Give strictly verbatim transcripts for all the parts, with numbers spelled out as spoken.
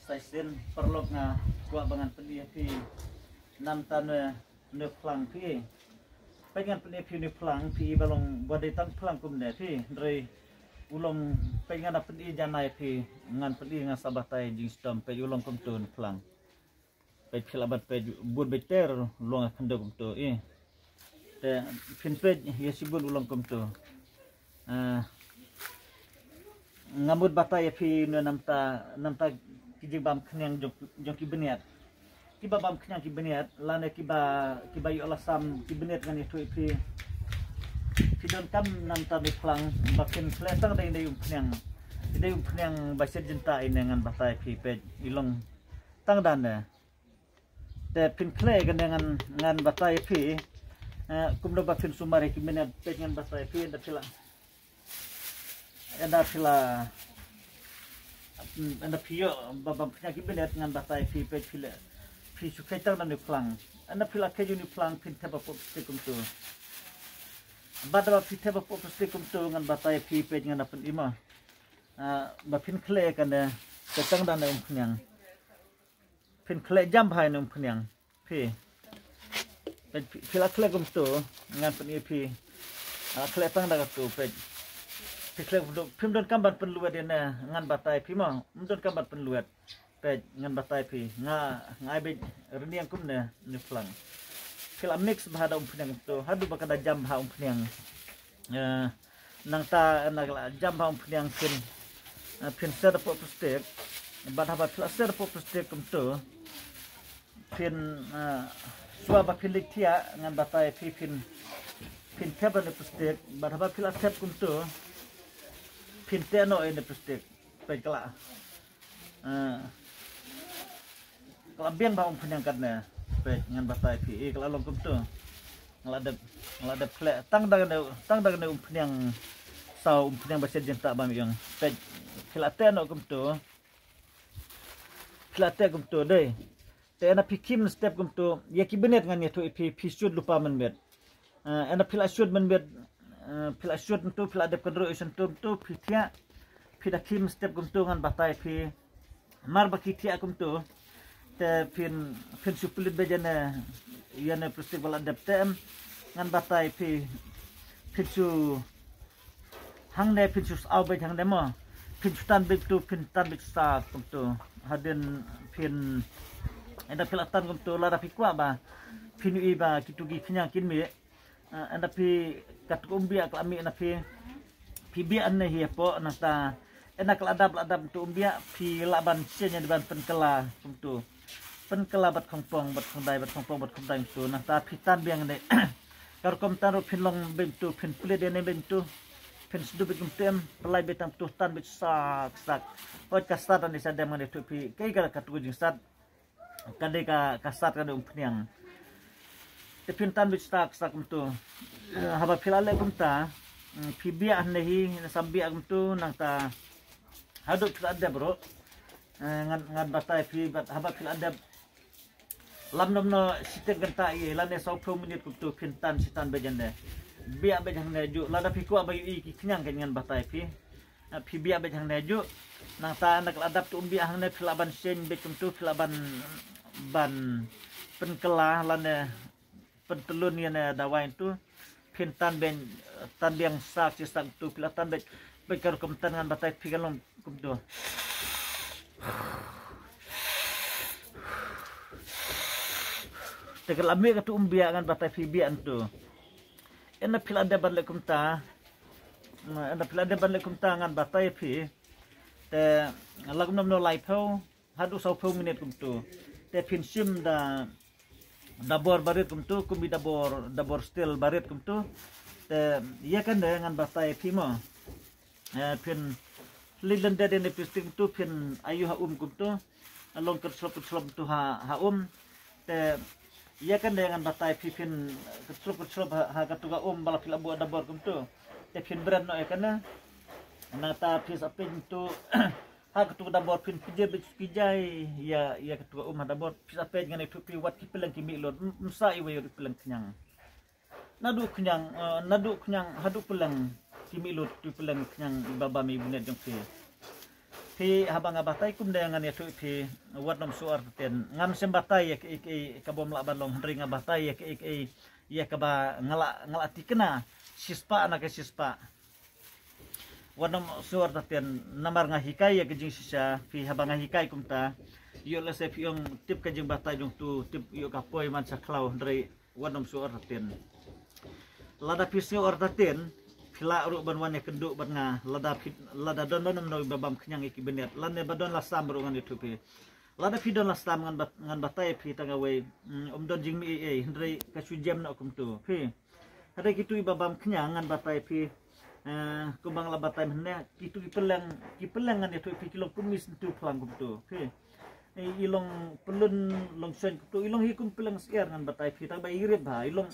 Sa shisien paralok nga kwah ba ngan pyni ïa phi namar ne, ne phlang phi. Peit ngan pyni ïa phi ne phlang phi ba long ba dei tang phlang kumne phi. Hynrei u long peit ngan da pyni janai phi ngan pyni ngan sa batai jingshitom peit u long kumto ne phlang. Peit phi lah ban peit bun beit ter long khyndew kumto i. Te phin peit ïa shibun u long kumto. Ah, nga mut batai ïa phi ne namar ta namar ta ki jingbam khñiang jong jong ki bniat. Kiba bam khñiang ki bniat lane kiba kiba ïoh la sam ki bniat ngan ïathuh ïa phi. Phi donkam namar ta ne phlang ba phin khleh tang dei dei um khñiang. Dei um khñiang ba shet jynta ine ngan batai ïa phi peit i long tang da ne. Te phin khleh kane ngan ngan batai ïa phi. Eh, kumno ba phin sumar ïa ki bniat peit ngan batai ïa phi ynda phi la ynda phi la ynda phi ïoh ba bam khñiang ki bniat ngan batai ïa phi peit phi la phi shu kheit tang da ne phlang. Ynda phi la kheit ïa ne phlang phin thep hapoh plastik kumto. Bad haba phi thep hapoh plastik kumto ngan batai ïa phi peit ngan da pyni mo. Ah, ba phin khleh kane te tang da ne um khñiang. Phin khleh jam bha ïa ne um khñiang. Phi. Peit phi, phi la khleh kumto ngan pyni ïa phi. Ah, khleh tang da kato peit. Phi khleh kumto phim donkam ban pynlwet ïa ne ngan batai ïa phi mo. Phim donkam ban pynlwet. Peit ngan batai ïa phi. Nga nga ai beit rniang kumne ne phlang. Phi la mix bha da um khñiang kumto. Haduh ba ka da jam bha um khñiang. Eh, nangta na ka la jam bha um khñiang phin, eh, phin set hapoh plastik. Bad haba phi la set hapoh plastik kumto phin, eh, shuwa ba phin leit thiah ngan batai ïa phi phin phin thep ha ne plastik bad haba phi la thep kumto phin teh noh ïa ne plastik. Peit ka la Ah. Ka la biang bha um khñiang katne. Peit ngan batai ïa phi. Eh, ka la long kumto. Nga la dep, nga la dep khleh tang da kane, tang da kane um khñiang saw um khñiang ba shet jynta bam ïong. Peit phi la teh noh kumto. Phi la teh kumto dei. Te ynda phi khim step kumto ïa ki bniat ngan ïathuh ïa phi phi shoot lypa mynmiet. Eh, ynda phi la shoot mynmiet, eh, phi la shoot kumto phi la dep kynroh ïa sha kumto phi thiah. Phi da khim step kumto ngan batai ïa phi. Mar ba ki thiah kumto te phin phin shu pynlut beit ïa ne ïa ne plastik ba la dep te em ngan batai ïa phi phin shu hangne phin shu saw beit hangne mo. Phin shu tan beit tu phin tan beit sa kumto. Hadien phin ynda phi la tan kumto lada phi kwah ba phin ïohi ba kitu ki khñiang kin mih. Ah, ynda phi katu ka umbiah ka la mih na phi phi biah ne hi hapoh nangta ynda ka la dap la dap tu umbiah phi lah ban sien ïa ban pynkylla kumtu. Pynkylla bad khongpong bad khongdai bad khongpong bad khongdai kumtu nangta phi tan biang ne. Ka rukom tan ruh phin long beit tu phin plit ïa ne beit tu. Phin sduk beit kumtu em pynlait beit tang tu tan beit sak sak. Hooid ka sat ani sa dem ngan ïathuh phi kaei ka katu ka jingsat. Ka dei ka, ka sat ka dei umphniang. Te phin tan beit sak sak kumtu. Eh, haba phi la leh kumta, mm, phi biah hangne hi, na sam biah kumtu nangta haduh phi la dep ruh. Eh, ngan, ngan batai phi bad haba phi la dep. Lam nom no shiteng kynta ïa lane sawphew minit kumtu phin tan shitan beit hangne. Biah beit hangne ju lada phi kwah ba ïohi ki khñiang kan ngan batai phi. Ah, phi biah beit hangne ju. Nangta na ka la dap tu um biah hangne phi lah ban sien beit kumtu phi lah ban ban pynkylla lane pyntyllun ïa ne dawai tu. Phin tan beit tan biang sak shi sak tu phi lah tan beit beit ka rukom tan ngan batai phi kan long kumtu. Te ka la mih katu um biah ngan batai phi biah tu. Ynda phi la dep ban leh kumta. Ynda phi la dep ban leh kumta ngan batai phi. Te la kumno mno laiphew haduh sawphew minit kumtu. Te phin shim da da bor barit kumtu kumbi da bor da bor steel barit kumtu. Te ïa kane ngan batai phi mo. Eh, phin leit lyndet ïa ne plastik kumtu phin ayu ha um kumtu. Long kyrchlop kyrchlop kumtu ha ha um. Te ïa kane ngan batai phi phin kyrchlop kyrchlop ha, ha katu ka um ba la phi la buh da bor kumtu. Te phin bret noh ïa kane. Nangta phi sa peit kumtu ha katu ka da bor phin pynjah beit ki jai ïa ïa katu ka um ha da bor phi sa peit ngan ïathuh phi wat ki pylleng ki mih lut. Ym sa iwei ruh pylleng khñiang. Naduh khñiang, eh, naduh khñiang haduh pylleng ki mih lut tu pylleng khñiang iba bam ïa i bniat jong phi. Phi haba nga batai kumne ngan ïathuh ïa phi wat nym shu artatien. Ngam shym batai ïa kaei kaei kaba ym lah ban long, hynrei nga batai ïa kaei kaei ïa kaba nga lah, nga lah tikna shispah na ka shispah. Wat nym shu artatien, namar nga hikai ïa ka jingshisha. Phi haba nga hikai kumta, ïoh lehse phi ong tip ka jingbatai jong tu, tip ïoh ka poi man sha khlaw, hynrei wat nym shu artatien. Lada phi shu artatien, phi lah ruh ban wan ïakynduh bad nga, lada phi, lada don ba nym noh ba bam khñiang ïa ki bniat, lane ba don la sam ruh ngan ïathuh phi. Lada phi don la sam ngan bat-, ngan batai phi tang kawei, mm, ym don jingmih ei ei, hynrei ka shu jem noh kumtu. Phi. Hynrei kitu kiba bam khñiang ngan batai phi, eh, kumba nga la batai mynne, kitu ki pylleng, ki pylleng ngan ïathuh phi ki long kum i syntu phlang kumtu. Phi. I, i long pyllun long shuh kumtu, i long hi kum pylleng syiar ngan batai phi, tang ba i rit bha, i long,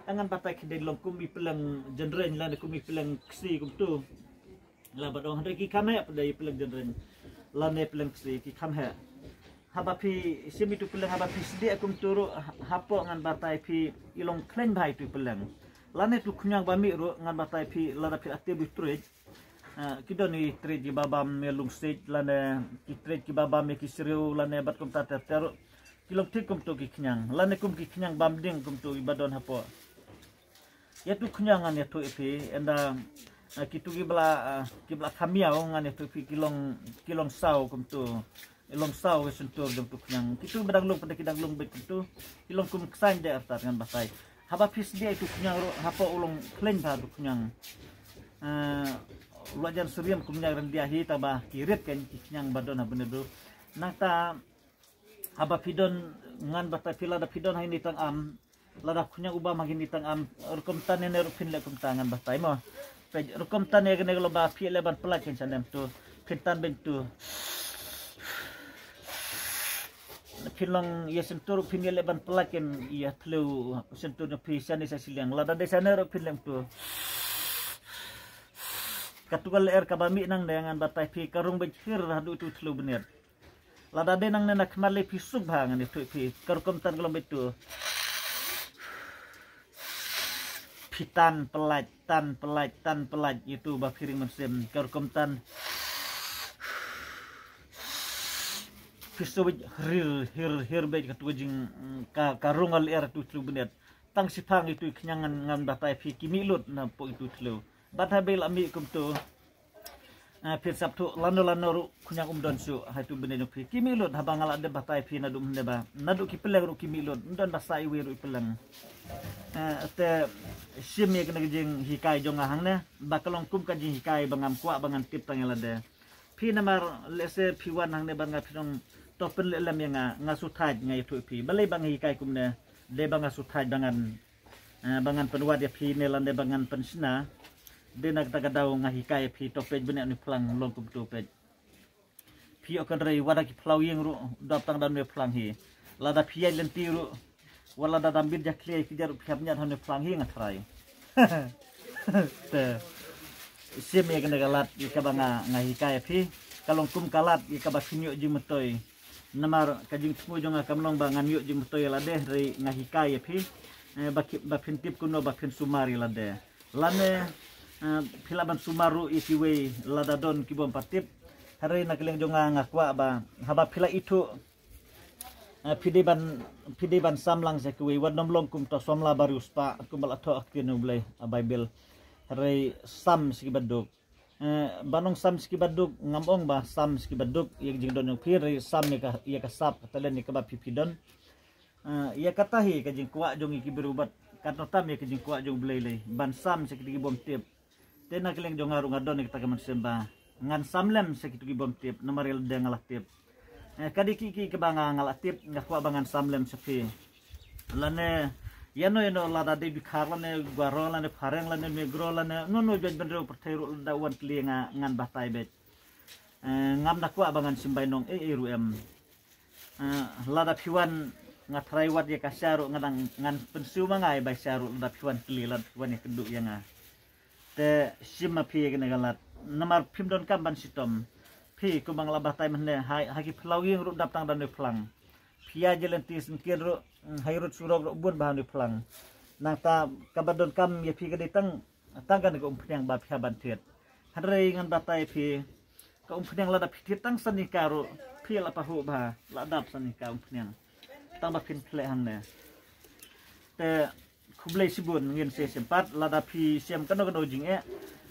ngan batai khyndiat, i long kum i pylleng jynreng lane kum i pylleng ksi kumtu. La ba dong hynrei ki kham heh pat da i pylleng jynreng lane pylleng ksi, ki kham heh. Haba phi shim itu pylleng, haba phi sdieh kumtu ruh ha-, hapoh ngan batai phi i long khlaiñ bha itu pylleng. Lane tu khñiang ba mih ruh ngan batai phi, lada phi la tip u trej. Ah, ki don i trej kiba bam ïa lungsiej lane ki trej kiba bam ïa ki syriew lane bad kumta ter ter ruh. Ki long thik kumtu ki khñiang, lane kum ki khñiang bam ding kumtu kiba don hapoh. Ïa tu khñiang ngan ïathuh ïa phi, ynda, ah, kitu kiba la, ah, kiba la kham ïaw ngan ïathuh ïa phi ki long, ki long saw kumtu. I long saw ka shyntur jong tu khñiang. Kitu ba dang lung pat da ki dang lung beit kumtu, ki long kum ksaiñ de artat ngan batai. Haba phi sdieh itu khñiang ruh hapoh u long khlaiñ bha tu khñiang. Ah, u la jan syriem kum ñiang ryndia hi, tang ba ki rit kein ki khñiang ba don ha bneng tu. Nangta haba phi don, ngan batai phi, lada phi don ha ini tang am, lada khñiang u bam ha ini tang am, rukom tan ïa ne ruh phin leh kumta ngan batai mo. Peit, rukom tan ïa kane ka long ba phi leh ban pyllait kein sha ne tu. Phin tan beit tu. Phin long ïa shyntur phin ïa leh ban pyllait kein ïa thliew shyntur jong phi shane sha shiliang. Lada dei shane ruh phin leh tu. Katu ka lyer kaba mih nangne ngan batai phi ka rung beit hir haduh tu thliew bniat. Lada dei nangne na khmat lei phi suk bha ngan ïathuh ïa phi. Ka rukom tan ka long beit tu. Phi tan pyllait, tan pyllait, tan pyllait, itu ba phi ring mynsiem. Ka rukom tan. Phi suk beit hir, hir, hir beit katu ka jing, ka, ka rung ka lyer tu thliew bniat. Tang shiphang itu khñiang ngan, ngan batai phi ki mih lut na poh itu thliew. Bad haba la mih kumtu. Ah, phin sap thuh lano lano ruh khñiang um don shuh ha itu bneng jong phi. Ki mih lut haba nga la dep batai phi naduh mynne ba naduh ki pylleng ruh ki mih lut, ym don ba sah iwei ruh i pylleng. Ah, te shim ïa kane ka jinghikai jong nga hangne ba ka long kum ka jinghikai ba ngam kwah ba ngan tip tang ïa lade. Phi namar lehse phi wan hangne bad nga phin ong to pynleh lem ïa nga, nga shu thait nga ïathuh ïa phi. Balei ba nga hikai kumne? Dei ba nga shu thait ba ngan, eh, ba ngan pynwad ïa phi ne lane ba ngan pynshna. Dei na kata ka daw nga hikai ïa phi, to peit bniah une u phlang long kumtu peit. Phi ïoh kynrei wat da ki phlaw ïing ruh dap tang da une u phlang hi. Lada phi ïaid lynti ruh, wat lada dam bit jakhlia ïa ki jar ruh phi hap ñiad ha une u phlang hi nga tharai. Te shim ïa kane ka lad ïa kaba nga, nga hikai ïa phi. Ka long kum ka lad ïa kaba phin ïoh jingmyntoi. Namar ka jingthmu jong nga kam long ba ngan ïoh jingmyntoi ïa lade, hynrei nga hikai ïa phi, eh, ba ki, ba phin tip kumno ba phin sumar ïa lade. Lane, eh, phi lah ban sumar ruh ïa kiwei lada don ki bym pat tip. Hynrei na ka liang jong nga nga kwah ba haba phi la ithuh, eh, phi dei ban, phi dei ban sam lang sha kiwei, wat nym long kum uta u samla ba riewspah kumba la thoh ha ka ktien U Blei, ha Baibl. Hynrei sam sha kiba duk. Eh, ban ong sam sha kiba duk, ngam ong ba sam sha kiba duk ïa ka jingdon jong phi, hynrei sam ïa ka, ïa ka sap, ka talent ïa kaba phi, phi don. Eh, ïa kata hi ka jingkwah jong ngi ki briew bad katno tam ïa ka jingkwah jong U Blei lei ban sam sha kita ki bym tip. Te na ka liang jong nga ruh nga don ïa kata ka mynsiem ba ngan sam lem sha kita ki bym tip, namar ïa lade nga la tip. Eh, ka dei kiei kiei kaba nga, nga la tip, nga kwah ba ngan sam lem sha phi. Lane ïano ïano, lada dei Bikhar lane Garo lane Phareng lane Negro lane uno uno u jaitbynriew pyrthei ruh lada u wan kylli ïa nga ngan batai beit. Eh, ngam da kwah ba ngan shim bainong ei ei ruh em. Eh, lada phi wan, nga tharai wat ïa ka sha ruh nga dang, ngan pynsiew ma nga ïa bai sha ruh lada phi wan kylli, lada phi wan ïakynduh ïa nga. Te shim ma phi ïa kane ka lad. Namar phim donkam ban shitom. Phi, kumba nga la batai mynne, ha, ha ki phyllaw ïing ruh dap tang da une u phlang. Phi ïaid lynti syngkien ruh, mm, ha i rud surok ruh bun bha une u phlang. Nangta kaba donkam ïa phi ka dei tang, tang kane ka umphniang ba phi hap ban thied. Hynrei ngan batai phi, Ka umphniang lada phi thied tang san tyngka ruh phi la pahuh ba la dap san tyngka umphniang. Tang ba phin khleh hangne. Te khublei shibun, ngin sa ïashem pat lada phi shem kano kano jingeh.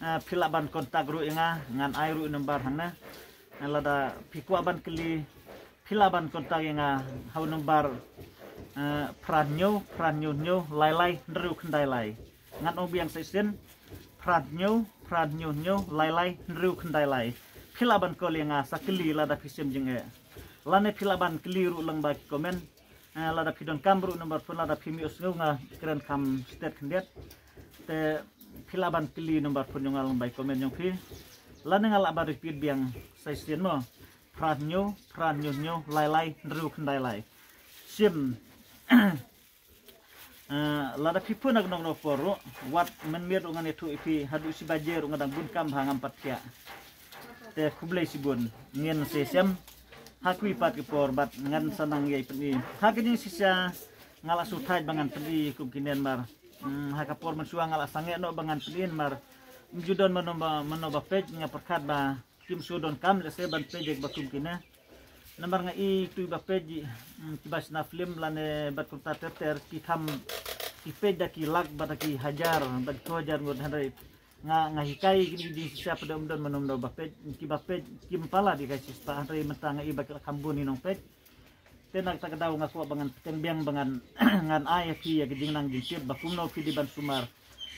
Ah, phi lah ban contact ruh ïa nga, ngan ai ruh number hangne. Ah, lada phi kwah ban kylli phi lah ban contact ïa nga ha u number, ah, phra hynñiew phra hynñiew hynñiew lai lai hynriew khyndai lai. Ngan ong biang sa shisien, phra hynñiew phra hynñiew hynñiew lai lai hynriew khyndai lai. Phi lah ban call ïa nga sa kylli lada phi shem jingeh. Lane phi lah ban kylli ruh lyngba ki comment. Eh, lada phi donkam ruh number phone, lada phim ïohsngew nga kren kham stet khyndiat. Te phi lah ban kylli number phone jong nga lyngba ki comment jong phi. Lane nga lah ban repeat biang sa shisien mo. Phra hynñiew phra hynñiew hynñiew lai lai hynriew khyndai lai. Shim. Ah, lada phi phone ha kano kano por ruh, wat mynmiet ruh ngan ïathuh ïa phi, haduh shi baje ruh nga dang bun kam bha ngam pat thiah. Te khublei shibun, ngin sa ïashem ha kawei pat ka por bad ngan sa nang ïai pyni. Ha ka jingshisha nga lah sngewthuh ba ngan pyni kum kine namar, hmm, ha ka por mynshuwa nga lah sangeh noh ba ngan pyni namar ym ju don mano ba, mano ba peit, nga pyrkhat ba kim shu donkam lehse ban peit ïa kiba kum kine. Namar nga i tu ba peit, mm, kiba shna film lane bad kumta ter ter ki kham, ki peit da ki lak bad da ki hajar bad ki hajar ngut, hynrei nga, nga hikai kine ki jingshisha pat, ym don mano mano ba peit, kiba peit kim palat ïa ka shisha, hynrei mynta nga i ba ki la kham bun ki nongpeit. Te na kata ka daw nga kwah ba ngan pynbiang ba ngan, ngan ai ïa phi ïa ki jingnang jingtip ba kumno phi dei ban sumar.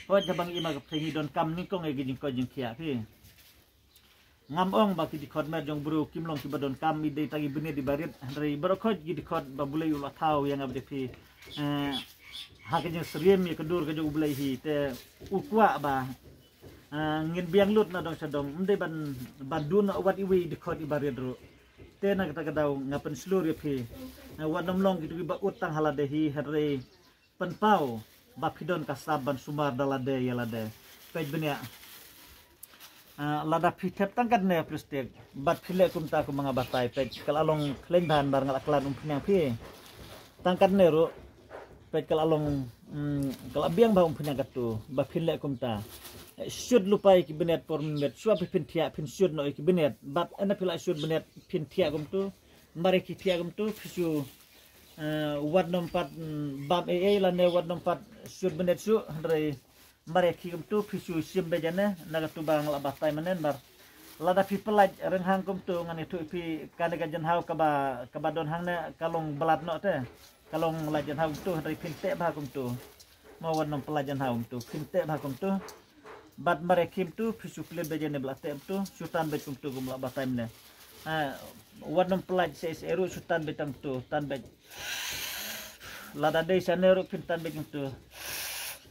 Hooid, haba ngi i ma ka phi ngi donkam nyngkong ïa ki jingkoit jingkhiah phi. Ngam ong ba ki dkhot met jong u briew kim long kiba donkam, i dei tang i bniat iba rit, hynrei baroh khoit ki dkhot ba U Blei u la thaw ïa nga bad ïa phi. Eh, ha ka jingsyriem ïa ka dur ka jong U Blei hi, te u kwah ba, eh, ngin biang lut na dong sha dong, ym dei ban, ban duh noh wat iwei i dkhot iba rit ruh. Te na kata ka daw nga pynshlur ïa phi. Eh, wat nym long kito kiba ud tang ha lade hi, hynrei pynpaw ba phi don ka sap ban sumar da lade ïa lade. Peit bniah. Ah, lada phi thep tang katne plastik bad phi leh kumta kumba nga batai, peit ka la long khlaiñ bha namar nga la klan umphniang phi. Tang katne ruh, peit ka la long, mm, ka la biang bha umphniang katto ba phin leh kumta. Eh, shut lypa ïa ki bniat por mynmiet, shuwa phi phin thiah phin shut noh ïa ki bniat, bad ynda phi la shut bniat phin thiah kumto. Namar ïa ki thiah kumto phi shu, eh, wat nym pat, mm, bam ei ei lane wat nym pat shut bniat shuh, hynrei namar ïa ki kumto phi shu shim beit ïa ne, na katu ba nga la batai mynne namar lada phi pyllait rynghang kumto, ngan ïathuh ïa phi, kane ka jynhaw kaba, kaba don hangne ka long blad noh te. Ka long la jynhaw kumto, hynrei phin teh bha kumto. Mo, wat nym pyllait jynhaw kumto, phin teh bha kumto. Bad namar ïa ki kumto phi shu plie beit ïa ne ba la teh kumto, shu tan beit kumto kum la batai mynne. Ha, wat nym pyllait seh seh ruh, shu tan beit tang kumto, tan beit. Lada dei shane ruh phin tan beit kumto.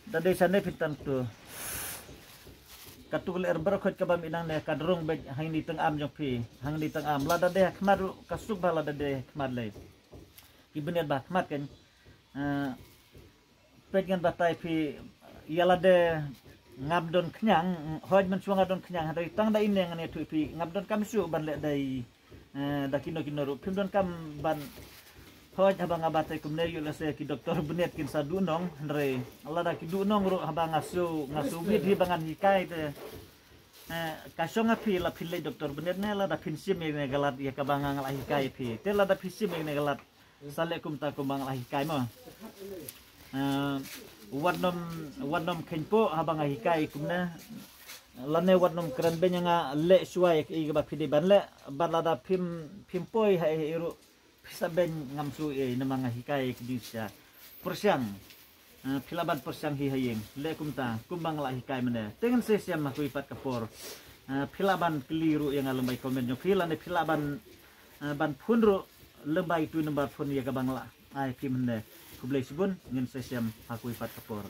Da dei shane phin tan kumto. Katu ka lyer baroh khoit kaba mynne ka rung beit hangne tang am jong phi, hangne tang am. Lada dei ha khmat ruh ka suk bha, lada dei ha khmat lei. Ki bniat ba ha khmat kan. Eh, peit ngan batai phi ïa lade ngam don khñiang, hooid mynshuwa nga don khñiang, hynrei tang da ine ngan ïathuh ïa phi, ngam donkam shuh ban leh da i, eh, da kino kino ruh. Phim donkam ban, hooid haba nga batai kumne ïoh lehse ki doktor bniat kin sa duh nong, hynrei lada ki duh nong ruh haba nga shu, nga shu miet hi ba ngan hikai te. Eh, ka shong ha phi la phin leit doktor bniat ne lada phin shim ïa kane ka lad ïa kaba nga, nga la hikai ïa phi. Te lada phi shim ïa kane ka lad sa leh kumta kumba nga la hikai mo. Eh, wat nym, wat nym kheiñ poh haba nga hikai kumne. Lane wat nym kren beiñ ïa nga, leh shuwa ïa kaei kaba phi dei ban leh, bad lada phim, phim poi ha ei ei ruh phi sa beiñ, ngam shu ei, namar nga hikai ïa ki jingshisha. Pyrshang. Eh, phi lah ban pyrshang hi ha ïing, leh kumta kumba nga la hikai mynne. Te ngin sa ïashem ha kawei pat ka por. Eh, phi lah ban kylli ruh ïa nga lyngba i comment jong phi lane phi lah ban, eh, ban phone ruh lyngba itu i number phone ïa kaba nga la ai phi mynne. Khublei shibun, ngin sa ïashem ha kawei pat ka por.